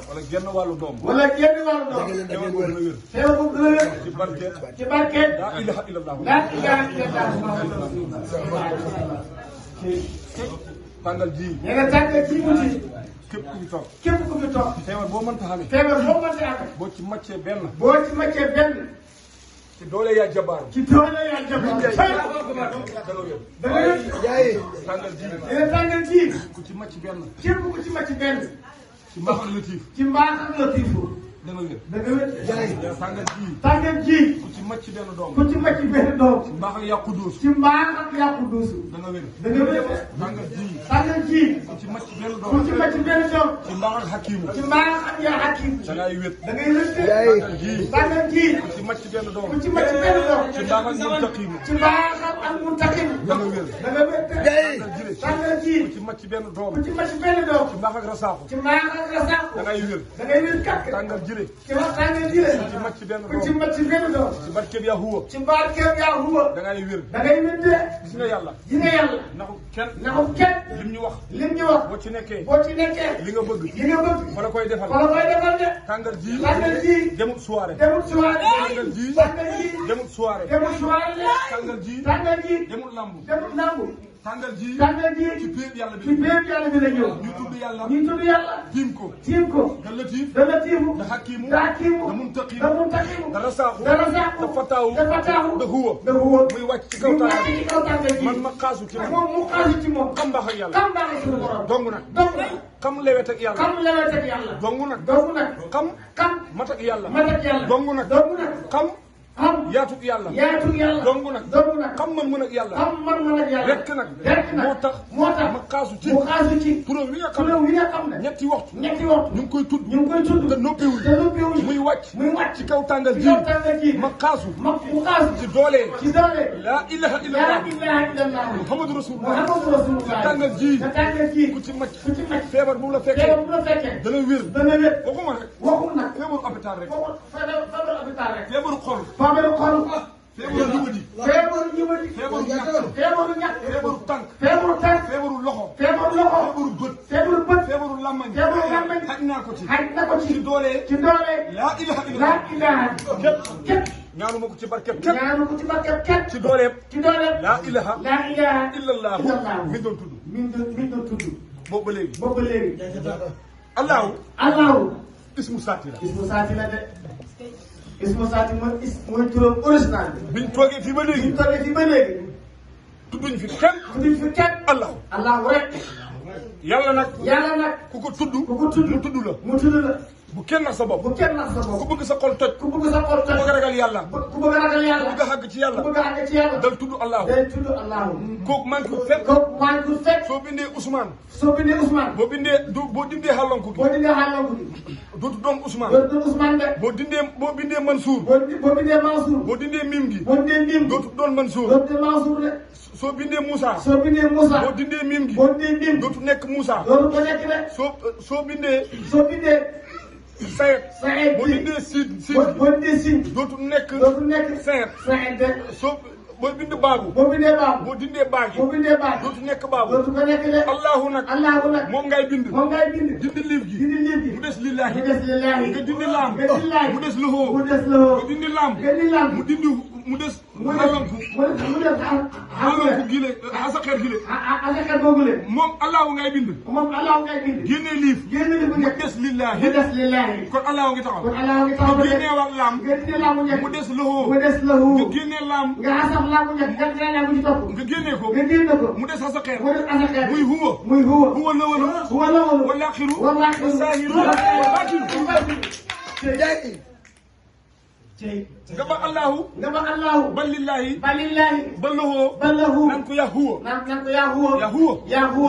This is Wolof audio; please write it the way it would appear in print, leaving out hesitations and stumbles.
wala genn wàllu doom. wala genn wàllu doom. teewal boobu dana wér. teewal boobu dana wér. ci barke. ci barke. laa ilaha illallah. laa ilaha illallah. tàngal ji. nee na tàngal ji mu ji. képp ku fi toog. képp ku fi toog. feebar boo mënta xamee. feebar boo mënta amee. boo ci màccee benn. boo ci màccee benn. ci doole yaa jabaar. ci doole yaa jabaar. da nga wér. tàngal ji. nee na tàngal ji. ku ci màcc benn. képp ku ci màcc benn. ci mbaax ak latiif. ci mbaax ak latiif. da nga wér. da nga wér. tàngal ji. tàngal ji. ku ci màcc benn doom. ku ci màcc benn doom. ci mbaax ak yàqu duus. ci mbaax ak yàqu duus. da nga wér. da nga wér. tàngal ji. tàngal ji. ku ci màcc benn doom. ku ci màcc benn doom. ci mbaax ak xakiimu. ci mbaax ak yaa hakim. da ngay wér. da ngay wér. tàngal ji. tàngal ji. ku ci màcc benn doom. ku ci màcc benn doom. ci mbaax ak muntaqimu. ci mbaax ak muntaqimu. da nga wér. da nga wér. tàngal ji. ku ci màcc benn doom. ku ci màcc benn doom. ci mbaax ak rasaaxu. ci mbaax ak rasaaxu. da ngay wér. da ngay wér kàkk. tàngal jile. ci wax tàngal ji la. ku ci màcc benn ku ci doom. màcc benn doom. ci barkeeb yaa huwa. ci barkeem yaa huwa. da ngay wér. da ngay wér de. gis nga yàlla. gis nga yàlla. naxu kenn. naxu kenn. lim ñu wax. lim ñu wax. boo ci nekkee. boo ci nekkee. li nga bëgg. li nga bëgg. fa la koy defal. fa la koy defal de. tàngal ji. tàngal ji. demut soirée. demul soirée. tàngal ji. tàngal ji. demut soirée. demul soirée de. tàngal ji. tàngal ji. demut lambu. demul nangu. tàngal ji. tàngal ji. ci péeb yàlla bi. ci bépp yàlla bi la ñëw. ñu tudd yàlla. ñu tudd yàlla. tiim ko. tiim ko. da latiif. da latiifu. da hakiimu. da hakiimu. da muntaqimu. da muntaqimu. da rasaaxu. da rasaaxu. da fataahu. da fataahu. da huwa. da huwa. muy wàcc ci kaw mu tàngal wàcc ji. ci kaw tàngal ji. man ma xaasu ci moom. moom mu xaasu ci moom. xam mbaax ak yàlla. xam baax ak suñu borom. dong nag. dong nag. xam lewet ak yàlla. xam lewet ak yàlla. dong nag. dong nag. xam xam mat ak yàlla. mat ak yàlla. dong nag. dong nag. xam xam yaatug yàlla. yaatu yàlla. dong nag. dong nag. xam mën ak yàlla. xam man ak yàlla. rekk nag. rekk nag. moo tax. ma xaasu ci. mu xaasu ci. turam wi nga xam turam wi nga xam ne. ñetti waxtu. ñetti waxtu. ñu ngi koy tudd. ñu ngi koy tudd. te noppiwuñ. te noppiwuñ. muy wàcc. muy wàcc. ci kaw tàngal ci ji. kaw tàngal ji. ma xaasu. mu xaasu. ci doole. ci doole. laa ilaha laa illallah. ilaha illallah. muhammadu rasulullah. muhammadu rasulullah. tàngal ji. te tàngal ji. ku ci màcc. ku ci màcc. feebar bu la fekkee. feebar bu la fekkee. dana wér. dana wér. waxuma rek. waxul nag. feebaru hôpital rek. waxul feebar hôpital rek. feebaru xol. feebaru xol. feebaru jubadi. feebaru jubadi. feebaru ñàkk. feebaru ñàkk. feebaru tànk. feebaru tànk. feebaru loxo. feebaru loxo. feebaru bët. feebaru bët. feebaru làmmañ. feebaru làmmañ. xaj naa ko ci. xaj na ko ci. ci doole. ci doole. laa ilaha laa illallah. ilaha. képp. ñaanu ma ko ci barkeb képp. ñaanu ko ci barkeb képp. ci dooleem. ci doole. laa ilaha. laa ilaha. illallah. illallah. mi doon tudd. mi doon tudd. boobu ba léegi. boobu ba léegi. allahu. allahu. ismu saati la. ismu saati la de. ismu saati mooy turam original bi. biñ toogee fii ba léegi. ñu toogee fii ba léegi. tudduñ fi kenn. tudduñ fi kenn. allahu. allahu rek. yàlla nag. yàlla nag. ku ko tudd. ku ko tudd mu tudd la. mu tudd la. bu kenn nax sa bopp. bu kenn nax sa ku bopp. bëgg sa xol toj. ku bëgg sa xol ku bëgg a ragal yàlla. ku bëgg a ragal ku yàlla. bëgg a xàgg ci yàlla. ku bëgg a àgg ci yàlla. dal tudd allahu. day tudd allahu. kooku man ko fekk. kooku maa ngi ko fekk. soo bindee Ousmane. soo bindee Ousmane. boo dindee xàllanku gi. boo dindee xaalangu gi. dootu doon Ousmane. doo tudd Ousmane de. boo bindee Mansour. boo bindee Mansour. boo dindee mim gi. boo dindee Mim. dootu doon Mansour. doo tudd Mansour de. soo bindee Moussa. soo bindee Moussa. boo dindee mim gi. boo dindee Mim. dootu nekk Moussa. dootu ko nekk de. soo bindee soo bindee. Sayed. Saïd boo bi. dindee Sid. boo dindee Sine. dootu nekk. dootu nekk. Sayed. Saïd de. boo bind Baabu. boo bindee Baabu. boo dindee Baagi. boo bindee Baabu. dootu nekk Baabu. dootu ko nekk de. allahu nag. allahu nag. moom ngay bind. moom ngay bind. dindi liif gi. dindi liif gi. mu des lillahi. mu des lillahi. nga dindi laam. nga dindi laam. mu des loxo. mu des loxo. nga dindi laam. nga dindi laam. mu dindi mu des. mu des xalanku. mu des xalanku gile asa xeer gile. asakar googu le. moom allahu ngay bind. moom allahu ngay bind. génne liif. génn li mu mu nekk. des lillahi. mu des lillahi. kon allahu ngi taxaw. kon allahu ngi taxaw ba nga génnee waat laam. nga dindi laamu njëkk. mu des loxo. mu des lahu. nga génnee laam. nga asaf laamu njëkk. nga dindi laamu ci topp. nga génnee ko. nga génn ko. mu des asa xeer. mu des asakar. muy huwa. muy huwa. huwa lawalu. huwa lawalu. wal axiru. wal axiru. wa saahiru. wa baatinu. cey. nga ba allahu. nga ba allahu. ba lillahi. ba lillahi. ba loxo. ba lahu. naan ko yaa huwa. naan ko yaa huwa. yaa huwa. yaa huwa.